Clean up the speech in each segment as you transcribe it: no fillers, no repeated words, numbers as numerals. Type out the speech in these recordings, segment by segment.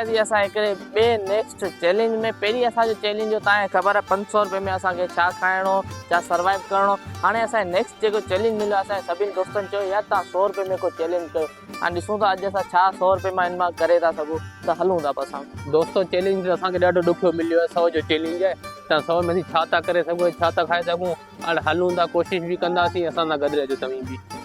وياسين اسان هڪڙي ٻئي نيڪسٽ چئلينج ۾ پهرين اسان جو چئلينج هو توهان کي خبر آهي 500 روپئي ۾ اسان کي ڇا کائڻو ڇا سروائيو ڪرڻو هاڻي اسان کي نيڪسٽ جيڪو چئلينج مليو اسان جي سڀني دوستن چيو يار توهان سو روپئي ۾ ڪو چئلينج ڪيو هاڻي ڏسون ٿا اڄ اسان ڇا سو روپئي مان ان مان ڪري ٿا سگهون ته هلون ٿا پوء اسان. دوستو چئلينج ته اسان کي ڏاڍو ڏکيو مليو آهي سو جو چئلينج آهي ته سو ۾ اسين ڇا ٿا ڪري سگهون ۽ ڇا ٿا کائي سگهون هاڻي هلون ٿا ڪوشش به ڪنداسين اسان سان گڏ رهجو توهين به.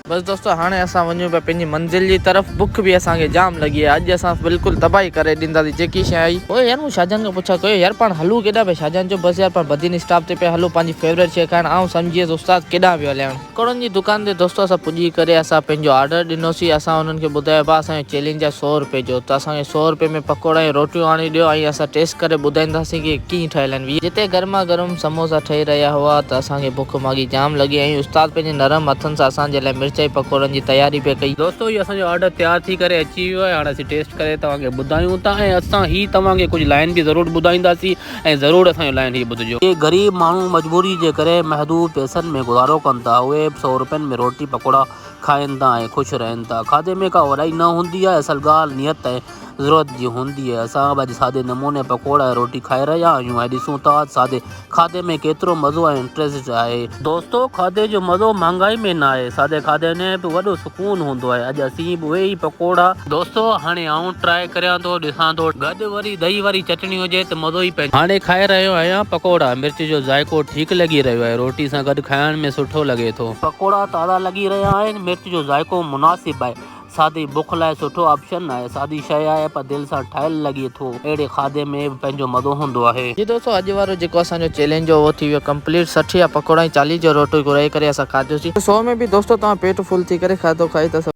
بس دوستو هاڻي اسان وڃون پيا پنهنجي منزل جي طرف بک به اسان کي جام لڳي آهي اڄ اسان بلڪل تباهي ڪري ڏينداسين جيڪي شيء آئي. پوء يار مون شاهجهان کان پڇا ڪيو يار پاڻ هلون ڪيڏانهن پيا شاهجهان چيو بس يار پاڻ بدين اسٽاپ تي پيا هلون پنهنجي فيوريٽ شيء کائڻ آئون سمجهي ويس استاد ڪيڏانهن پيو هلي هاڻ. پڪوڙن جي دڪان تي دوستو اسان پڄي ڪري اسان پنهنجو آرڊر ڏنوسين اسان انهن کي ٻڌايو ڀاء اسان جو چئلينج آهي سو روپئي جو ته اسان کي سو روپئي ۾ پڪوڙا ۽ روٽيون آڻي ڏيو ۽ اسان ٽيسٽ ڪري ٻڌائينداسين ڪي ڪيئن ٺهيل آهن. جتي گرما گرم سموسا ٺهي رهيا هئا ته اسان کي بک ماڳي جام لڳي ۽ استاد پنهنجي نرم هٿن سان اسان جي لاء مرچائي پڪوڙن جي تياري پئي ڪئي. دوستو هي اسان جو آرڊر تيار ٿي ڪري اچي ويو آهي هاڻي اسين ٽيسٽ ڪري توهان کي ٻڌايون ٿا ۽ اسان هي توهان کي ڪجهه لائن به ضرور ٻڌائينداسين ۽ ضرور اسان جو لائن هي ٻڌجو. ڪي غريب ماڻهو مجبوري جي ڪري محدود پئسن ۾ گذارو ڪن ٿا اهي به سو روپين ۾ روٽي پڪوڙا کائن ٿا ۽ خوش رهن ٿا کاڌي ۾ ڪا وڏائي نه هوندي آهي اصل ڳالهه نيت ۽ ضرورت جي هوندي آهي. اسان به اڄ سادي نموني پڪوڙا ۽ روٽي کائي رهيا آهيون ۽ ڏسون ٿا ته سادي کاڌي ۾ ڪيترو مزو ۽ انٽريسٽ آهي. دوستو کاڌي جو مزو مهانگائي ۾ ناهي، سادي کاڌي ۾ به وڏو سڪون هوندو آهي. اڄ اسين به اهي ئي پڪوڙا. دوستو هاڻي آئون ٽرائي ڪريان ٿو ڏسان ٿو گڏ وري دهي واري چٽڻي هجي ته مزو ئي پئجي. هاڻي کائي رهيو آهيان پڪوڙا مرچ جو ذائقو ٺيڪ لڳي رهيو آهي روٽي سان گڏ کائڻ ۾ سٺو لڳي ٿو. پڪوڙا تازا لڳي رهيا آهن مرچ جو ذائقو مناسب آهي. سادي بک لاء سٺو آپشن آهي. سادي شيء آهي پر دل سان ٺاهيل لڳي ٿو. اهڙي کاڌي ۾ به پنهنجو مزو هوندو آهي. جي دوستو اڄ وارو جيڪو اسان جو چئلينج هو اهو ٿي ويو ڪمپليٽ 60 جا پڪوڙا ۽ 40 جو روٽي گهرائي ڪري اسان کاڌيوسين. سو ۾ به دوستو توهان پيٽ فل ٿي ڪري کاڌو کائي ٿا سگهو.